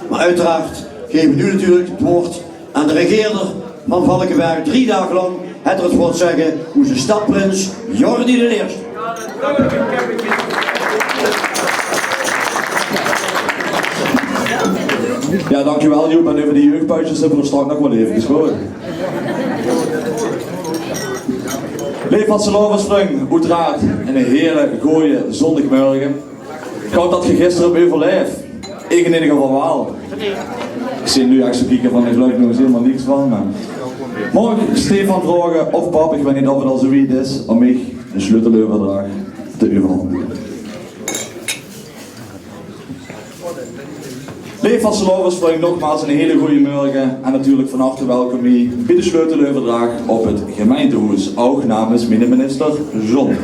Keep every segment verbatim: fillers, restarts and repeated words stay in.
Maar uiteraard geven we nu natuurlijk het woord aan de regerender van Valkeberg. Drie dagen lang het er het woord zeggen, onze stadprins Jordi de Eerste. Ja, dankjewel Joep. En over die jeugdpuitjes hebben we straks nog wel even gesproken. Leef vastelaovesvrung, oeteraard 'ne hele gooje zóndigmörge. Ich haop det geer gister höb euverlaef. Ich in eder geval waal. Ich zeen noe ech zoe kieke van, ich geluif nog ins hielemaol niks van, mer maag ich Stefan vraoge of pap, ich weit neet of 't al zoe wied is, óm mich de sleuteleuverdrach te euverhandige. Leef vastelaovesvrung, nogmaals 'ne hele gooje mörge en natuurlik van harte welkom hie bie de sleuteleuverdrach op 't gemeintehoes, ouch namens miene minister John.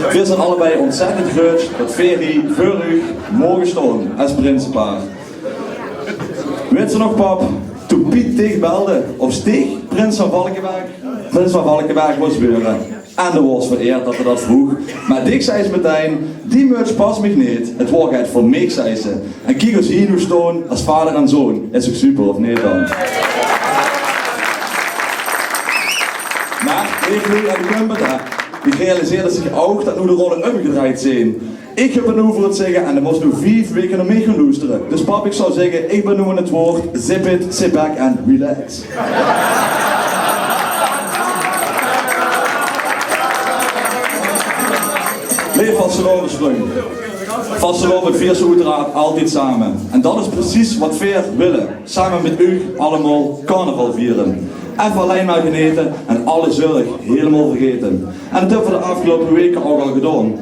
Veer zeen allebei óntzèttend gruuetsj det veer hie veur uch moge staon es prinsepaar. Wits se nog, pap, toen Piet dich belde of Stig prins van Valkeberg, prins van Valkeberg wós weure? En doe woors vereerd det 'r det vroog. Mer dich zeis metein: "Die muts pas mich neet, 't woor get veur mich," zeis se. En kiek ós hie noe staon es vader en zoon. Is toch super, of neet dan? Mer ich wil aan de kumper, hè. Ich realiseer zich ouch det noe de rolle ómgedrejd zeen. Ich höb 't noe veur 't zègke en doe mós noe vief waeke nao mich gaon loestere. Dus pap, ich zou zègke, ich bön noe aan 't woord. Zip it, sit back en relax. Leef vastelaovesvrung. Vastelaovend viers se oeteraard altied same. En det is precies waat veer wille. Same mit uch allemaol carnaval viere. Effe allein mer genete en alle zörg hielemaol vergaete. En det höbbe veer de aafgeloupe waeke ouch al gedaon.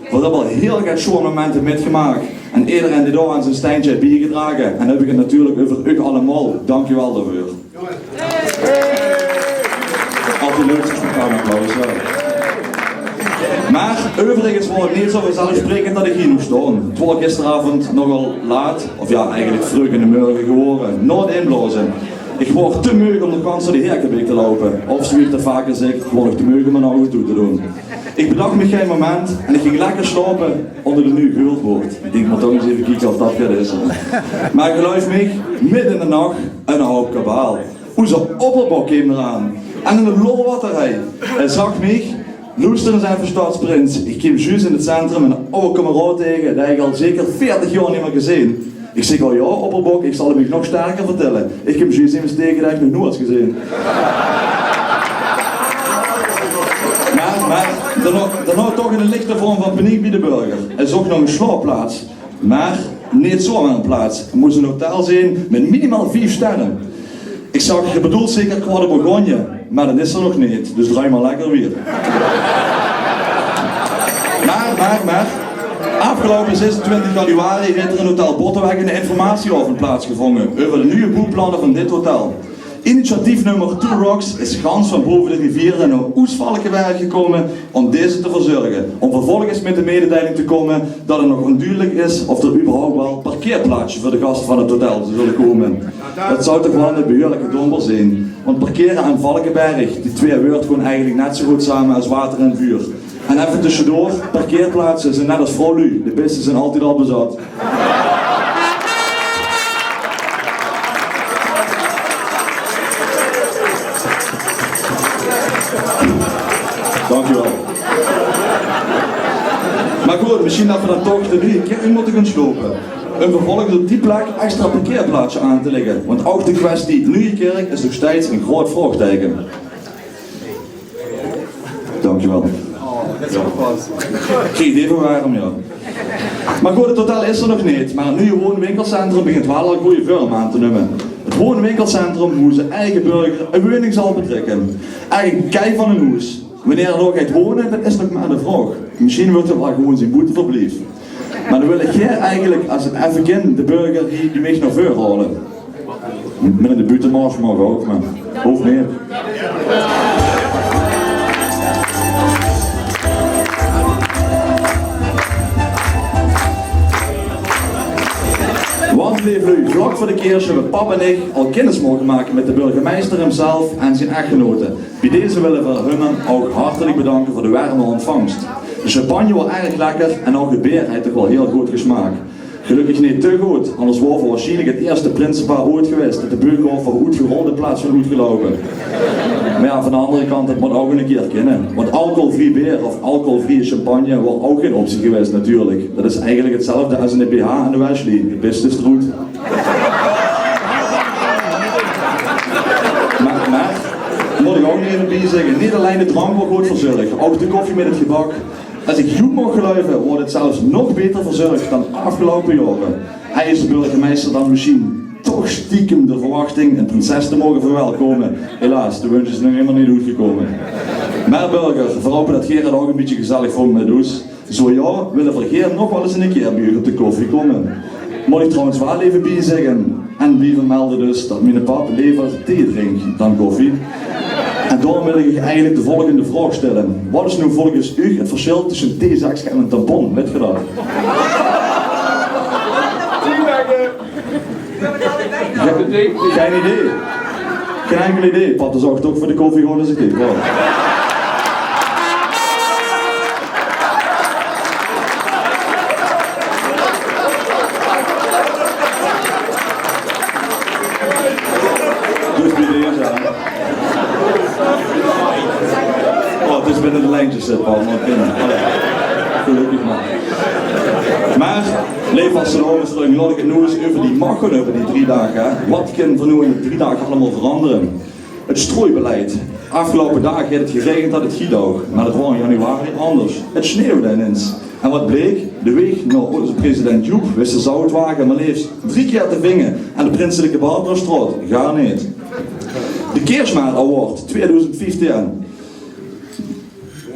Veer höbbe al hiel get sjoon momente mitgemaak. En ederein dae dao aan zien steintje haet biegedrage. En dan höb ich 't natuurlik euver uch allemaol. Dankjewel daoveur. Altied leuk, spontaan applaus, jao. Mer euverigens woor 't neet zoe vanzelfsprekend det ich hie noe staon. 't Woor gisteraovend nogal laat, of jao, eigelik vreug in de mörge gewore, nao 't inblaoze. Ich woor te meug óm nog gans door de Heerkebeek te loupe. Of zoe wie ich det vaker zègk, ich woor nog te meug óm mien ouge toe te doon. Ich bedach mich gein moment en ich ging lekker slaope ónger de nuuj Geulpoort. Ich dink, mót toch ins effe kieke of det get is. Mer geluif mich, midde in de nach, eine houp kabaal. Oze opperbok keem d'raan. En eine lol waat 'r hei. Hae zag mich: "Loester ins effe, stadsprins. Ich keem zjus in 't centrum eine awwe kameraod taenge, dae ich al zeker veertig jaor neet mie gezeen." Ich zègk: "O jao, opperbok, ich zal 't mich nog sterker vertèlle. Ich höb zjus emes taenge dae ich nog noeats gezeen." Mer, mer, daonao, daonao toch 'n lichte vorm van paniek bie de burger. Hae zoch nog 'n slaopplaats, mer neet zomaar 'n plaats. 't Mós 'n hotel zeen mit minimaal vief sterre. Ich zag: "Geer bedoelt zeker Croix de Bourgogne, mer det is 'r nog neet, dus draoj mer lekker wier." Mer, mer, mer, aafgeloupe zesentwintig januari haet 'r in Hotel Botteweg 'n informatieaovend plaatsgevónje euver de nuuje boewplanne van dit hotel. Initiatiefnummer Two Rocks is gans van bove de riviere nao Oes-Valkeberg gekómme óm deze te verzörge, óm vervolges mit de mededeiling te kómme det 't nog óndudelik is of d'r überhaupt waal parkeerplaatsje veur de gaste van 't hotel zólle kómme. Det zou toch waal 'ne behuurlike dómper zeen, want parkere en Valkeberg, die twee wäörd gaon eigelik net zoe good same es water en vuur. En effe tösjedoor, parkeerplaatse zeen net es vrouwluuj, de bèste zeen altied al bezat. Dankjewel. Mer good, mesjien det veer dan toch de nuuje kirk mótte gaon slope. Óm vervolges op die plek extra parkeerplaatsje aan te lègke. Want ouch de kwestie nuuje kirk is nog steeds 'n groot vraogteike. Dankjewel. Jao. Krieg ich effe werm, jao. Mer good, 't hotel is 'r nog neet, mer 't nuuje woon-winkelcentrum begint waal al gooj vörm aan te numme. 't Woon-winkelcentrum mós de eige burger in de woning zelf betrèkke. Eigelik kei van 'n hoes. Wienie 'r dao geit wone, det is nog mer de vraog. Mesjien wuuert 't waal gewoon zien boeteverblief. Mer dan wil ich hie eigelik, es 't effe kin, de burger hie bie mich nao veure haole. Mit de buuttemars maag ouch, mer hoof neet. Want, leef luuj, vlak veur de keersj höbbe pap en ich al kinnis moge make mit de burgemeister hemzelf en zien echtgenote. Bie deze wille veer hun dan ouch hartelik bedanke veur de werme ontvangst. De champagne waor erg lekker en ouch 't beer haet toch waal hiel good gesmaak. Gelökkig neet te good, anders waore v'r waarsjienlik 't ierste prinsepaar ooit gewaes det de beuk waor veur oetgerold in plaats van oetgeloupe. Mer jao, van de anger kant, 't mót ouch 'ne kier kinne. Want alcoholvrie beer of alcoholvrie champagne waor ouch gein optie gewaes natuurlik. Det is eigelik 'tzelfde es in de B H en de Wesley. 't Bèste is d'roet. Mer, mer, mót ich ouch nog effe biezègke, neet allein de drank waor good verzörg, ouch de koffie mit 't gebak. Es ich Joep moch geluive, waor 't zelfs nog baeter verzörg dan aafgeloupe jaore. Hie is de burgemeister dan mesjien toch stiekem de verwachting ein prinses te moge verwelkome. Helaas, de wunsj is nog ummer neet oetgekome. Mer burger, v'r haope det geer 't ouch ein bietje gezellig vónj mit ós. Zo jao, wille v'r geer nog waal ins ein kier bie uch op de koffie kómme. Mót ich trouwens waal effe biezègke en bie vermelde dus det miene pap lever thee drink dan koffie. En daorum wil ich uch eigelik de volgende vraog stelle. Waat is noe volges uch 't versjil tösse ein theezakske en ein tampon? Wèt geer det? Gein idee. Gein enkel idee. Pap, det zörg toch veur de koffie, gewoon es ich dit. Wow. Dus bie deze, hè. Oh, 't is binne de lijntjes, hè, Paul, mer binne. Allee. Gelökkig mer. Mer, leef vastelaovesvrunj, laot ich 't noe ins euver die mach gaon, euver die drie daag, hè. Waat kinne v'r noe in die drie daag allemaol verangere? 't Strooibeleid. Aafgeloupe daag haet 't geraegend det 't giet ouch, mer det waor in januari angers. 't Sneeuwde inins. En waat bleek? De waeg nao ózze president Joep wiste de zoutwage mer leefs drie kier te vinge en de Prinselike Barbarastraot gaar neet. De Keersmaert Award twiedoezend vieftieën.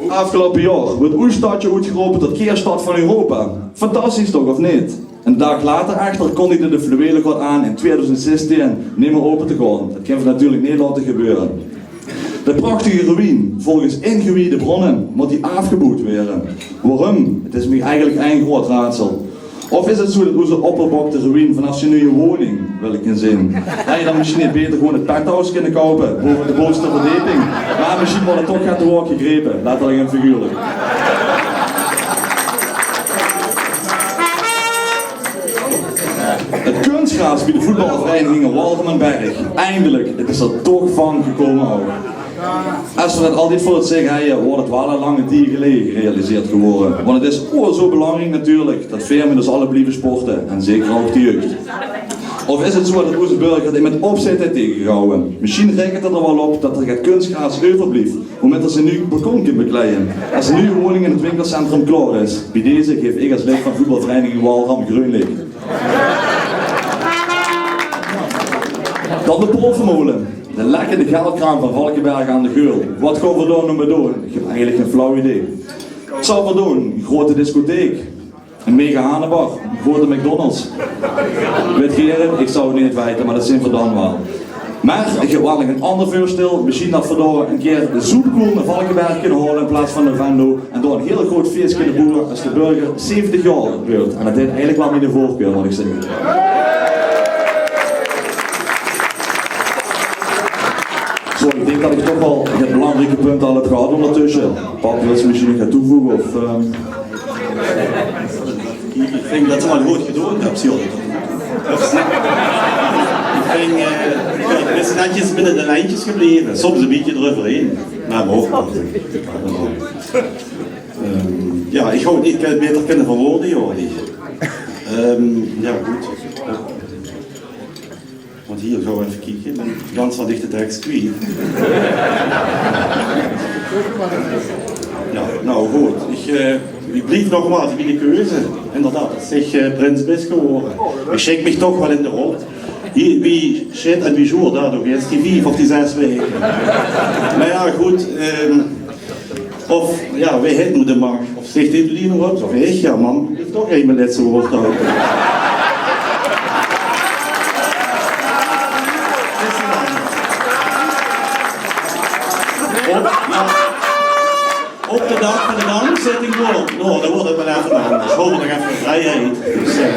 Aafgeloupe jaor woort oos stadje oetgerope tot Keersstad van Europa. Fantastisch toch, of neet? Ein daag later echter kóndigde de Fluwelengort aan in twiedoezend zestieën neet mieë ope te gaon. Det kinne v'r natuurlik neet laote gebeure. De prachtige ruïne, volges ingewiede brónne, mót die aafgeboewd waere. Waorum? 't Is mich eigelik ein groeat raodsel. Of is 't zo det oze opperbok de ruïne vanaaf zien nuje woning wille kin zeen? Haw hae dan mesjien neet baeter gewoon 't penthouse kinne koupe, bove de boveste verdeping? Mer mesjien waor 't toch get te hoeg gegrepe, letterlik en figuurlik. 't Kunstgraas bie de voetbalvereiniging Walram en Berg. Eindelik, 't is d'r toch van gekómme ouch. Es v'r 't altied veur 't zègke hawwe, waor 't waal ein lange tied geleje gerealiseerd gewaore. Want 't is o zo belangriek natuurlik det veer mit ós alle blieve sporte en zeker ouch de jeug. Of is 't zo det oze burger dit mit opzet haet taengegehawwe? Mesjien raekent 'r d'r waal op det d'r get kunstgraas euverblief, woemet 'r zien nuuj balkon kin bekleie es de nuuje woning in 't winkelcentrum klaor is. Bie deze gaef ich es lid van voetbalvereiniging Walram greun lich. Dan de Polvermolen. De lekkende geldkraan van Valkeberg aan de Geul. Waat gaon v'r dao noe mit doon? Ich höb eigelik gein flauw idee. Waat zouwe v'r doon? Ein groeate discotheek. Ein mega hanebar. Ein groeate McDonald's. Wèt geer 't? Ich zou 't neet weite, mer det zeen v'r dan waal. Mer ich höb waal nog ein anger veurstel. Mesjien det v'r dao ein kier de zoepkoel nao Valkeberg kinne haole in plaats van nao Venlo. En dao ein hieël groeat fees kinne boewe es de burger zeventig jaor weurt. En det haet eigelik waal miene veurkeur, mót ich zègke. Zo, ich dink det ich toch waal 't belangrieke punt al höb gehad óngertösse. Pap, wils se mesjien nog get toevoege? Of, eh? Ich, ich vinj det se 't good gedaon höbs, Sjors. Ich vinj, eh, jao, 't is netjes binne de lijntjes gebleve. Soms ein bietje d'reuverhaer. Mer ouch waal. Ehm, jao, ich hauw 't neet baeter kinne verwoorde, jao. Ehm, jao, good. Want hie, gaon v'r effe kieke. Gans van dichte teks kwiet. Jao, noe good. Ich, eh, ich blief nogmaals bie de keuze. Inderdaad, det ich, eh, prins bön gewaore. Ich sjik mich toch waal in de rol. Wie, wie shit en wie zoer, dao doe geis die vief of die zes waeke. Mer jao, good, ehm, of, jao, wae haet noe de mach? Of zègk ich, doe die nog waat? Of ich? Jao, mam, ich toch effe mien lètste waord haoje. Op, jao. Op de daag van de dankzitting waal. Noe, dan waert 't waal effe angers. Haoje v'r nog effe de vrieheid. Dus, eh,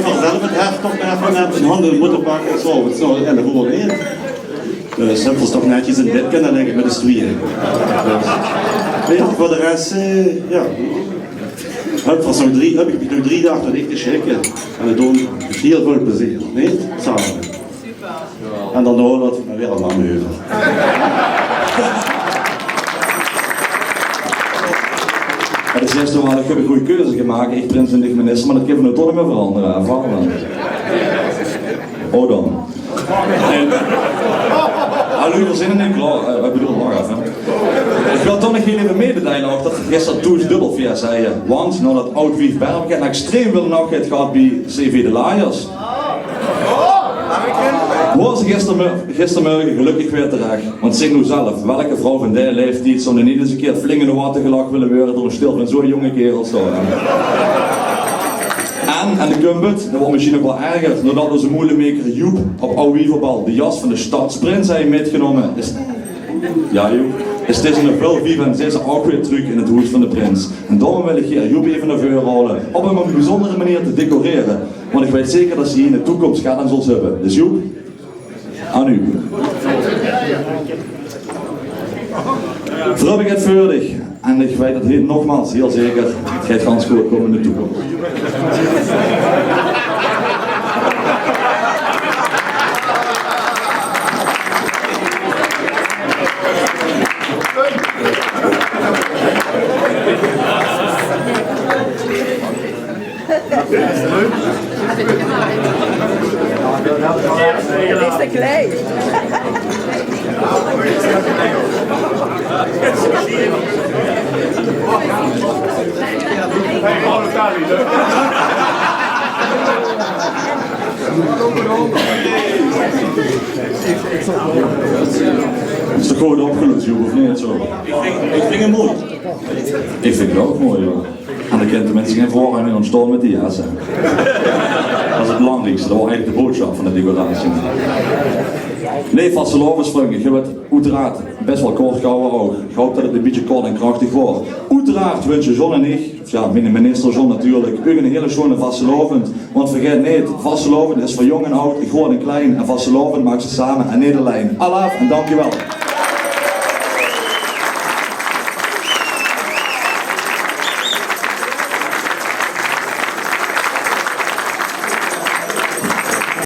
v'r zelf 't heft toch effe in de hand en mótte pakke. Zo, 't is noe elf oer neet. Dus höbbe v'r ós toch netjes in bèd kinne ligke mit us twieë. Dus, jao, veur de res, eh, jao. Höb v'r nog drie, höb ich nog drie daag tot ich te sjikke. En v'r doon hieël väöl plezeer, neet? Same. En dan hoor dat v'r weer allemaol euver. Het is juist, ich höb ein gooj keuze gemaak. Ich prins en dich minister, mer dat kinne v'r noe toch neet mieë verangere, hè, Val? Oh dan. En, ah, luuj, v'r zeen neet klaor. Eh, ich bedoel, wach effe. Ich wil toch nog hieël effe mededeile ouch dat v'r gister thoes dubbel fier zeen. Want naodat aud wief Bèrbeke ein extreem väöl nach haet gehad bie C V De Laaiers, waor ze gistermör-, gistermörge gelökkig weer terech. Want zing noe zelf, welke vrouw van dae laeftied zów noe neet ins ein kier flink in de watte gelag wille waere door ein stil van zoe'n jónge kaerels dao, hè? En, en dan kump 't, dat waor mesjien nog waal erger, naodat ózze moeilemeker Joep op Aud Wieverbal de jas van de stadsprins haet mitgenómme, is, jao Joep, is deze nog väöl vief en zes ouch weer trök in 't hoes van de prins. En daorum wil ich hie Joep effe nao veure haole, óm 'm op ein bezunjere meneer te decorere. Want ich weit zeker dat ze hie in de toekóms get aan zal höbbe. Dus Joep, aan uch. Veur uch höb ich 't veur dich. En ich weit 't hie nogmaals hieël zeker, 't geit gans good kómme in de toekóms. Dit is te klein. Is toch good opgelös, Joep, of neet? Zo. Ich vinj, ich vinj 't mooi. Ich vinj 't ouch mooi, jao. En dao kin tenminste gein verwarring mieë óntstaon mit die jasse. Dat is 't belangriekste, dat waor eigelik de boodsjap van de decoratie. Nae, vastelaovesvrunj, ich höb 't oeteraard bès waal kort gehawwe ouch. Ich haop dat 't ein bietje kort en krachtig waor. Oeteraard winse John en ich, of jao, miene minister John natuurlik, uch ein hieël sjoeane vastelaovend. Want vergaet neet, vastelaovend is veur jónk en aud, groeat en klein. En vastelaovend maaks se same en neet allein. Alaaf en dankjewel.